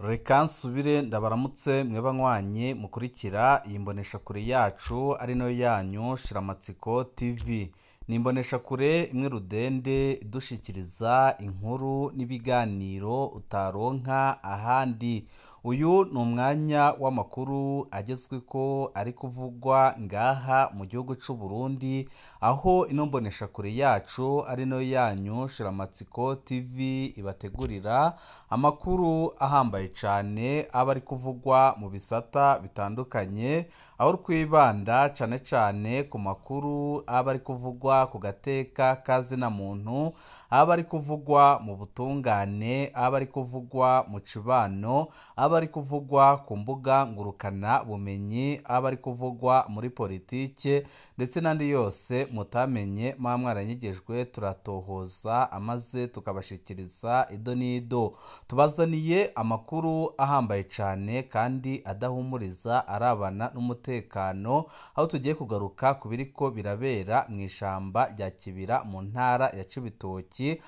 Reka nsubire ndabaramutse mwe banywanyi mukurikira iyi mboneshakure yacu ari nayo yanyu Shiramatsiko TV. Ni imboneshakure imwe rudende idushikiriza inkuru n'ibiganiro utaronka ahandi. Uyu ni umwanya w'amakuru agezweko ari kuvugwa ngaha mu gihugu c'u Burundi, aho ino mboneshakure yacu ari nayo yanyu Shiramatsiko TV ibategurira amakuru ahambaye cane aba ari kuvugwa mu bisata bitandukanye, aho twibanda cane cane ku makuru aba ari kuvugwa ku gateka kazina muntu, aba ari kuvugwa mu butungane, aba ari kuvugwa mu cibano, aba ari kuvugwa ku mbuga ngurukana bumenyi, aba ari kuvugwa muri politike ndetse n'andi yose mutamenye muba mwaranyigejwe, turatohoza amaze tukabashikiriza ido n'ido. Tubazaniye amakuru ahambaye cane kandi adahumuriza arabana n'umutekano, aho tugiye kugaruka ku biriko birabera mw'ishamba rya Kibira mu ntara ya Cibitoki,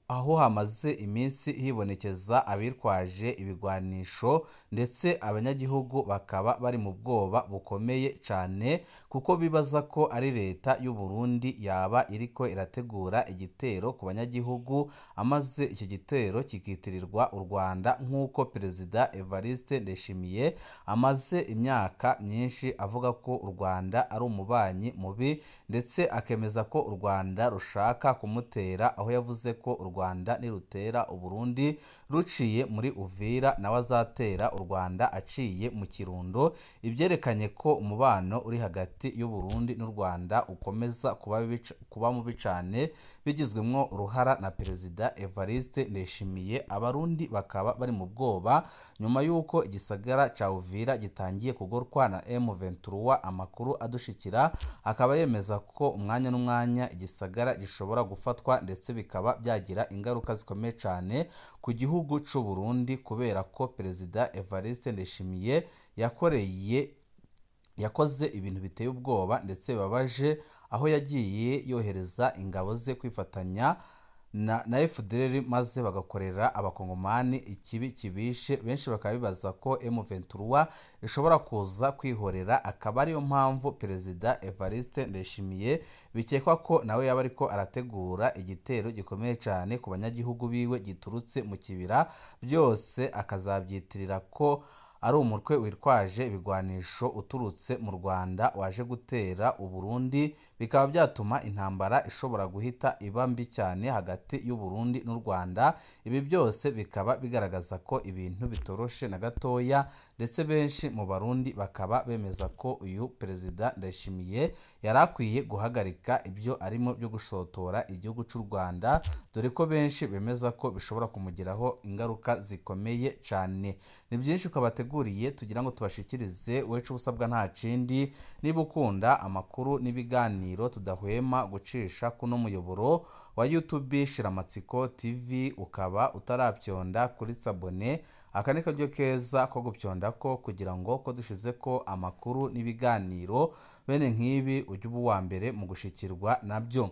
aho hamaze iminsi hibonekeza abitwaje ibigwanisho ndetse abanyagihugu bakaba bari mu bwoba bukomeye cane, kuko bibaza ko ari leta y'u Burundi yaba iriko irategura igitero ku banyagihugu, amaze icyo gitero kikitirirwa u Rwanda nk'uko Perezida Evariste Ndayishimiye amaze imyaka myinshi avuga ko u Rwanda ari umubanyi mubi, ndetse akemeza ko u Rwanda rushaka kumutera, aho yavuze ko u Rwanda nirutera u Burundi ruciye muri Uvira nawe azatera u Rwanda aciye mu Kirundo, ibyerekanye ko umubano uri hagati y'u Burundi n'u Rwanda ukomeza kuba mubi cane, bigizwemwo uruhara na Perezida Evariste Ndayishimiye. Abarundi bakaba bari mu bwoba nyuma y'uko igisagara ca Uvira gitangiye kugorwa na M23. Amakuru adushikira akaba yemeza ko umwanya n'umwanya igisagara gishobora gufatwa ndetse bikaba byagira ingaruka zikomeye cane ku gihugu c'u Burundi, kubera ko Perezida Evariste Ndayishimiye yakoze ibintu biteye ubwoba ndetse bibabaje, aho yagiye yohereza ingabo ze kwifatanya na FDLR maze bagakorera abakongomani ikibi kibishe. Benshi bakaba bibaza ko M23 ishobora kuza kwihorera, akaba ariyo mpamvu Perezida Evariste Ndayishimiye bikekwa ko nawe yaba ariko arategura igitero gikomeye cane ku banyagihugu biwe giturutse mu kibira, byose akazabyitirira ko ari umutwe witwaje ibigwanisho uturutse mu Rwanda waje gutera u Burundi, bikaba byatuma intambara ishobora guhita iba mbi cyane hagati y'u Burundi n'u Rwanda. Ibi byose bikaba bigaragaza ko ibintu bitoroshe na gatoya, ndetse benshi mu Barundi bakaba bemeza ko uyu Perezida Ndayishimiye yari akwiye guhagarika ibyo arimo byo gushotora igihugu c'u Rwanda, dore ko benshi bemeza ko bishobora kumugiraho ingaruka zikomeye cane. Ni byinshi ukabateguriye tugira ngo tubashikirize, wecu ubusabwa nta kindi. Niba ukunda amakuru n'ibiganiro tudahwema gucisha kuno muyoboro wa YouTube Shiramatsiko TV, ukaba utarabyonda kuri sabone, aka ni karyo keza ko gupyonda ko kugira ngo ko dushize ko amakuru n'ibiganiro bene nk'ibi ujye uba uwa mbere mu gushikirwa nabyo.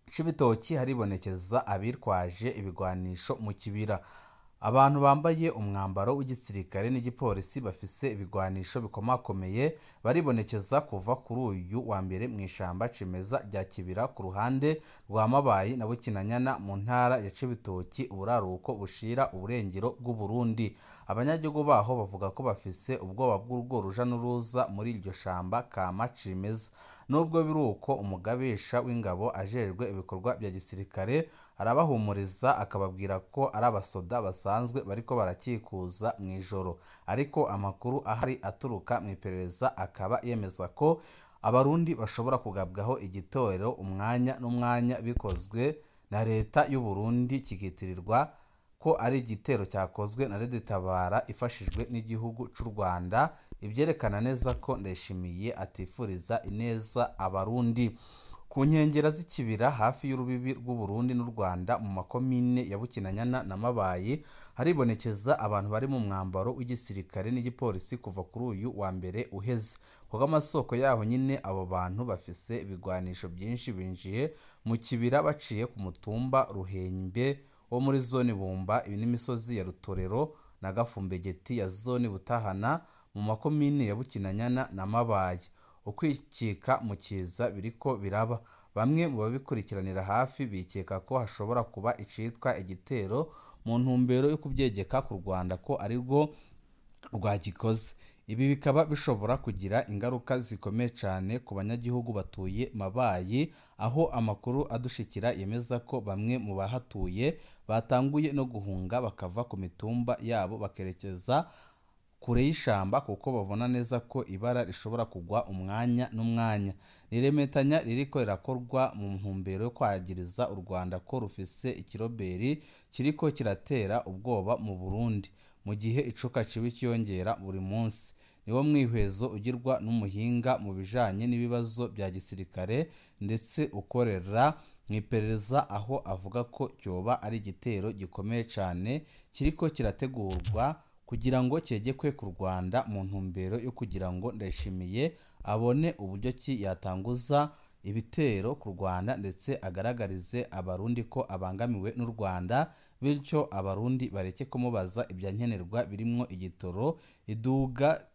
Cibitoki haribonekeza abitwaje ibigwanisho mu kibira. Abantu bambaye umwambaro w'igisirikare n'igipolisi bafise ibigwanisho bikomakomeye baribonekeza kuva kuri uyu wa mbere mw'ishamba cimeza rya Kibira ku ruhande rwa Mabayi na Bukinanyana mu ntara ya Cibitoki, uburaruko bushira uburengero bw'u Burundi. Abanyagihugu baho bavuga ko bafise ubwoba bw'urwo ruja n'uruza muri iryo shamba kama cimeza. Nubwo biruko, umugabisha w'ingabo ajejwe ibikorwa bya gisirikare arabahumuriza akababwira ko ari abasoda basanzwe bariko barakikuza mw'ijoro, ariko amakuru ahari aturuka mu iperereza akaba yemeza ko abarundi bashobora kugabwaho igitero umwanya n'umwanya bikozwe na leta y'u Burundi, kikitirirwa ko ari igitero cyakozwe na Red-Tabara ifashijwe n'igihugu c'u Rwanda, ibyerekana neza ko Ndayishimiye atifuriza ineza abarundi. Ku nkengera z'ikibira hafi y'urubibi rw'u Burundi n'u Rwanda mu makomine ya Bukinanyana na Mabayi haribonekeza abantu bari mu mwambaro w'igisirikare n'igipolisi kuva kuri uyu wa mbere uheze. Kuko amasoko yaho nyine abo bantu bafise ibigwanisho byinshi binjiye mu kibira baciye ku mutumba Ruhembe wo muri zone Bumba n'imisozi ya Rutorero na Gafumbegeti ya zone Butahana mu makomine ya Bukinanyana na Mabayi. Ukwikika mu kiza biriko biraba. Bamwe mu babikurikiranira hafi bikeka ko hashobora kuba icitwa igitero mu ntumbero yo kubyegeka ku Rwanda ko arirwo rwagikoze. Ibi bikaba bishobora kugira ingaruka zikomeye cyane ku banyagihugu batuye Mabayi, aho amakuru adushikira yemeza ko bamwe mu bahatuye batanguye no guhunga bakava ku mitumba yabo bakerekeza kure y'ishamba kuko babona neza ko ibara rishobora kugwa umwanya n'umwanya. Ni iremetanya ririko rirakorwa mu ntumbero yo kwagiriza u Rwanda ko rufise ikiroberi kiriko kiratera ubwoba mu Burundi, mu gihe icuka cibi ciyongera buri munsi. Niwo mwihwezo ugirwa n'umuhinga mu bijanye n'ibibazo bya gisirikare ndetse ukorera mu iperereza, aho avuga ko cyoba ari igitero gikomeye cane kiriko kirategurwa kugira ngo cyegekwe ku Rwanda mu ntumbero yo kugira ngo Ndayishimiye abone uburyo ki yatanguza ibitero ku Rwanda ndetse agaragarize Abarundi ko abangamiwe n'u Rwanda, bityo Abarundi bareke kumubaza ibya nkenerwa birimwo igitoro, iduga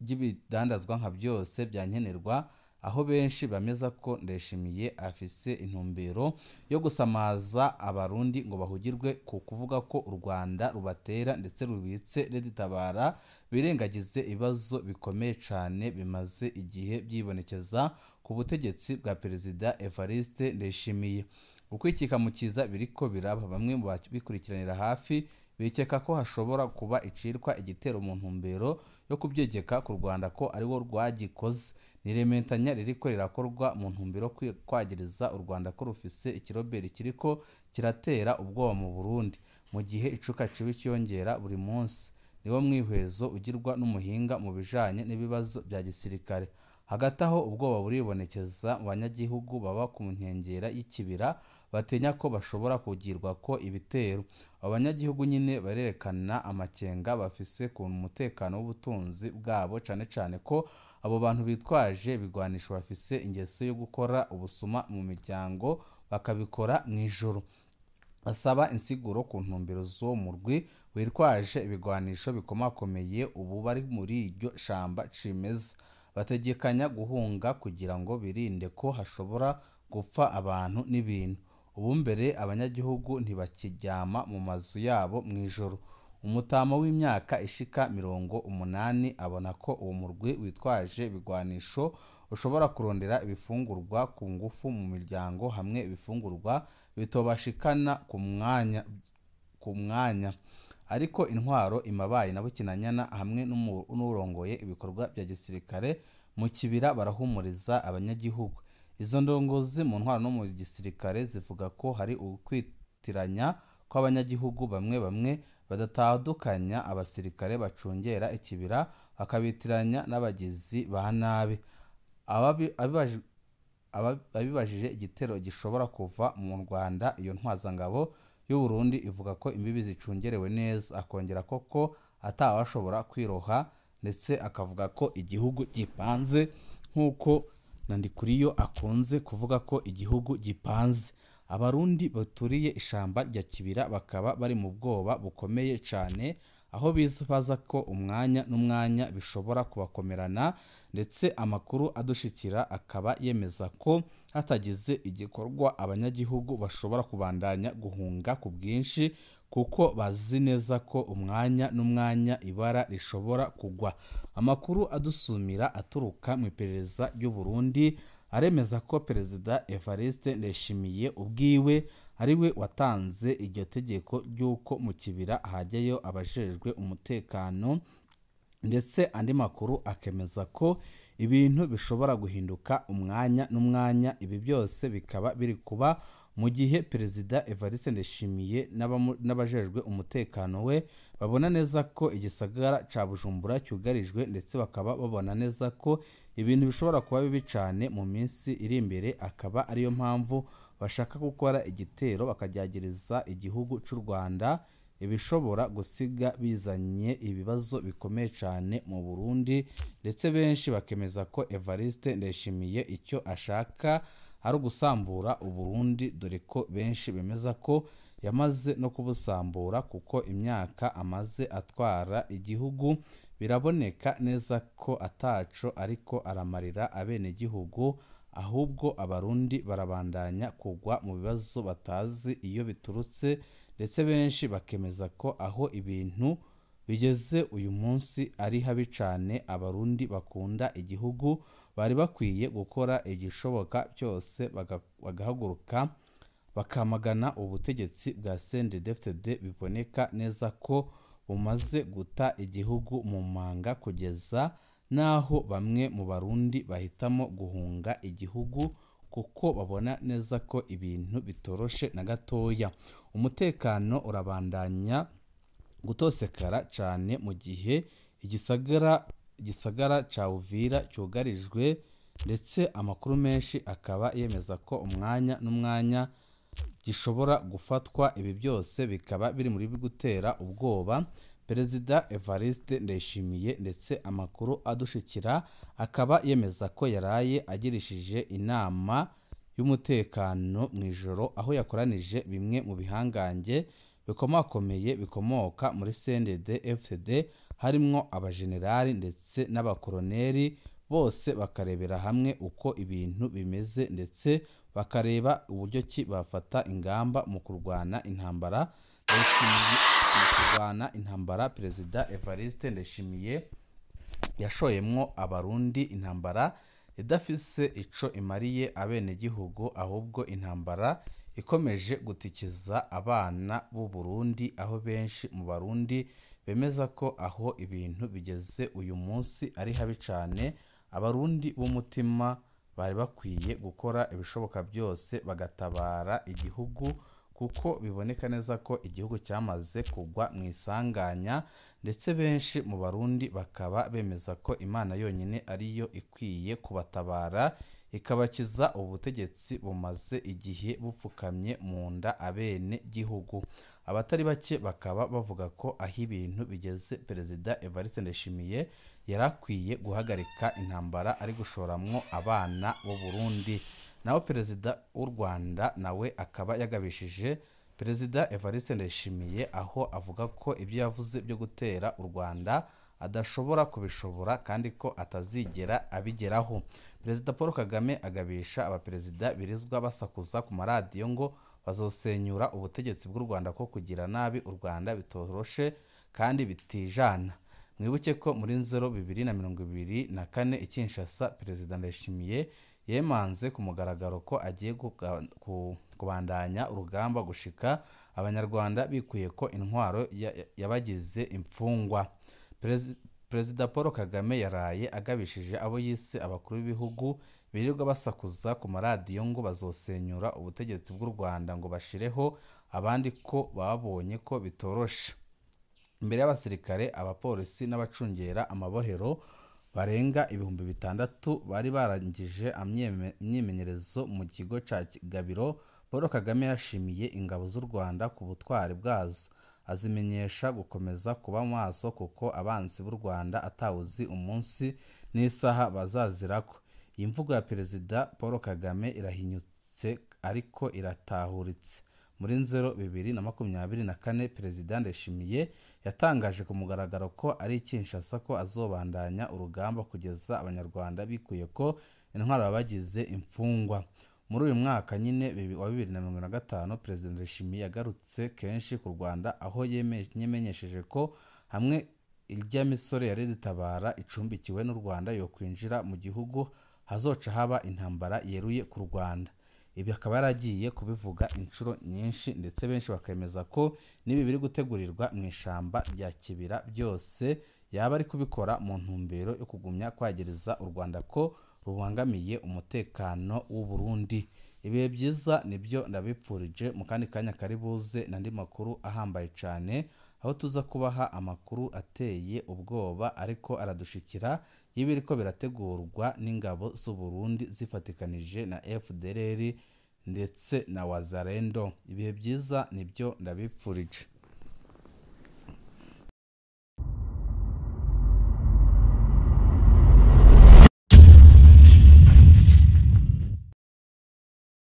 ry'ibidandazwa nka byose bya nkenerwa, aho benshi bameza ko Ndayishimiye afise intumbero yo gusamaza Abarundi ngo bahugirwe ku kuvuga ko u Rwanda rubatera ndetse rubitse Red-Tabara, birengagize ibibazo bikomeye cane bimaze igihe byibonekeza ku butegetsi bwa Perezida Evariste Ndayishimiye. Ukwikika mu kiza biriko biraba, bamwe mu babikurikiranira hafi bikeka ko hashobora kuba icitwa igitero mu ntumbero yo kubyegeka ku Rwanda ko ariwo rwagikoze. Ni iremetanya ririko rirakorwa mu ntumbero yo kwagiriza u Rwanda ko rufise ikiroberi kiriko kiratera ubwoba mu Burundi, mu gihe icuka cibi ciyongera buri munsi. Niwo mwihwezo ugirwa n'umuhinga mu bijanye n'ibibazo bya gisirikare. Hagati aho ubwoba buribonekeza mu banyagihugu baba ku nkengera y'ikibira batinya ko bashobora kugirwa ko ibitero. Abo banyagihugu nyine barerekana amakenga bafise ku mutekano w'ubutunzi bwabo, cane cane ko abo bantu bitwaje ibigwanisho bafise ingeso yo gukora ubusuma mu miryango bakabikora mw'ijoro. Basaba insiguro ku ntumbero z'uwo murwi witwaje ibigwanisho bikomakomeye ubu bari muri iryo shamba cimeza. Bategekanya guhunga kugira ngo birinde ko hashobora gupfa abantu n'ibintu. Ubu mbere abanyagihugu ntibakiryama mu mazu yabo mw'ijoro. Umutama w'imyaka ishika 80 abona ko uwo murwi witwaje ibigwanisho ushobora kurondera ibifungurwa ku ngufu mu miryango, hamwe ibifungurwa bitobashikana ku mwanya. Ariko intwaro imabaye na Bukinanyana hamwe n'urongoye ibikorwa bya gisirikare mu kibira barahumuriza abanyagihugu. Izo ndongozi mu ntwaro no mu gisirikare zivuga ko hari ukwitiranya kw'abanyagihugu bamwe bamwe badatandukanya abasirikare bacungera ikibira bakabitiranya n'abagizi ba nabi. Abibajije igitero gishobora kuva mu Rwanda, iyo ntwazangabo y'u Burundi ivuga ko imbibi zicungerewe neza, akongera koko atawashobora kwiroha, ndetse akavuga ko igihugu gipanze nk'uko Nandikuriyo akunze kuvuga ko igihugu gipanze. Abarundi baturiye ishamba rya Kibira bakaba bari mu bwoba bukomeye cane, aho bibaza ko umwanya n'umwanya bishobora kubakomerana, ndetse amakuru adushikira akaba yemeza ko hatagize igikorwa abanyagihugu bashobora kubandanya guhunga ku bwinshi, kuko bazi neza ko umwanya n'umwanya ibara rishobora kugwa. Amakuru adusumira aturuka mu iperereza ry'u Burundi aremeza ko Perezida Evariste Ndayishimiye ubwiwe ariwe watanze iryo tegeko ry'uko mu kibira hajyayo abajejwe umutekano, ndetse andi makuru akemeza ko ibintu bishobora guhinduka umwanya n'umwanya. Ibi byose bikaba biri kuba mu gihe Perezida Evariste Ndayishimiye n'abajejwe umutekano we babona neza ko igisagara ca Bujumbura cyugarijwe, ndetse bakaba babona neza ko ibintu bishobora kuba bibi cane mu minsi iri imbere, akaba ariyo mpamvu bashaka gukora igitero bakaryagiriza igihugu c'u Rwanda, ibishobora gusiga bizanye ibibazo bikomeye cane mu Burundi. Ndetse benshi bakemeza ko Evariste Ndayishimiye icyo ashaka ari ugusambura Uburundi, dore ko benshi bemeza ko yamaze no kubusambura kuko imyaka amaze atwara igihugu biraboneka neza ko ataco ariko aramarira abenegihugu, ahubwo Abarundi barabandanya kugwa mu bibazo batazi iyo biturutse, ndetse benshi bakemeza ko aho ibintu bigeze uyu munsi ari habi cane. Abarundi bakunda igihugu bari bakwiye gukora igishoboka cyose bagahaguruka bakamagana ubutegetsi bwa CNDD-FDD, biboneka neza ko bumaze guta igihugu mu manga kugeza naho bamwe mu Barundi bahitamo guhunga igihugu kuko babona neza ko ibintu bitoroshe na gatoya. Umutekano urabandanya gutosekara cane mu gihe igisagara ca Uvira cyugarijwe, ndetse amakuru menshi akaba yemeza ko umwanya n'umwanya gishobora gufatwa. Ibi byose bikaba biri muri gutera ubwoba Perezida Evariste Ndayishimiye, ndetse amakuru adushikira akaba yemeza ko yaraye agirishije inama y'umutekano mu ijoro, aho yakoranije bimwe mu bihangange bikomakomeye bikomoka muri CNDD-FDD, harimwo abajenerali ndetse n'abakoroneri, bose bakarebera hamwe uko ibintu bimeze, ndetse bakareba uburyo ki bafata ingamba mu kurwana intambara. Perezida Evariste Ndayishimiye yashoyemwo Abarundi intambara idafise ico imariye abenegihugu, ahubwo intambara ikomeje gutikiza abana b'u Burundi, aho benshi mu Barundi bemeza ko aho ibintu bigeze uyu munsi ari habi cane. Abarundi b'umutima bari bakwiye gukora ibishoboka byose bagatabara igihugu, kuko biboneka neza ko igihugu cyamaze kugwa mu isanganya, ndetse benshi mu Barundi bakaba bemeza ko Imana yonyine ariyo ikwiye kubatabara ikabakiza ubutegetsi bumaze igihe bupfukamye mu nda abene gihugu. Abatari bake bakaba bavuga ko aho ibintu bigeze Perezida Evariste Ndayishimiye yarakwiye guhagarika intambara ari gushoramwo abana b'u Burundi. Naho Perezida w'u Rwanda nawe akaba yagabishije Perezida Evariste Ndayishimiye, aho avuga ko ibyo yavuze byo gutera u Rwanda adashobora kubishobora kandi ko atazigera abigeraho. Perezida Paul Kagame agabisha abaperezida birizwa basakuza ku maradiyo ngo bazosenyura ubutegetsi bw'u Rwanda, ko kugira nabi u Rwanda bitoroshe kandi bitijana. Mwibuke ko muri Nzero 2024 i Kinshasa, Perezida Ndayishimiye yemanze ku mugaragaro ko agiye kubandanya urugamba gushika Abanyarwanda bikuye ko intwaro yabagize imfungwa. Perezida Paul Kagame yaraye agabishije abo yise abakuru b'ibihugu birirwa basakuza ku maradiyo ngo bazosenyura ubutegetsi bw'u Rwanda ngo bashireho abandi, ko babonye ko bitoroshe. Imbere y'abasirikare, abapolisi n'abacungera amabohero barenga 6000 bari barangije imyimenyerezo mu kigo ca Gabiro, Paul Kagame yashimiye ingabo z'u Rwanda ku butwari bwazo, azimenyesha gukomeza kuba maso kuko abanzi b'u Rwanda atawuzi umunsi n'isaha bazazirako. Iyi mvugo ya Perezida Paul Kagame irahinyutse ariko iratahuritse. Muri Nzero 2024 Perezida Ndayishimiye yatangaje ku mugaragaro ko ari Kinshasa ko azobandanya urugamba kugeza Abanyarwanda bikuye ko intwaro babagize imfungwa. Muri uyu mwaka nyine wa 2025, Perezida Ndayishimiye yagarutse kenshi ku Rwanda, aho yemenyesheje ko hamwe irya misore ya Red-Tabara icumbikiwe n'u Rwanda yo kwinjira mu gihugu hazoca haba intambara yeruye ku Rwanda. Ibi akaba yaragiye kubivuga inshuro nyinshi, ndetse benshi bakemeza ko n'ibi biri gutegurirwa mu ishamba rya Kibira byose yaba ari kubikora mu ntumbero yo kugumya kwagereza u Rwanda ko rubangamiye umutekano w'u Burundi. Ibihe byiza nibyo ndabipfurije, mu kandi kanya kari buze n'andi makuru ahambaye cyane, aho tuza kubaha amakuru ateye ubwoba ariko aradushikira y'ibiriko birategurwa n'ingabo z'u Burundi zifatikanije na FDLR ndetse na Wazalendo. Ibihe byiza nibyo ndabipfurije.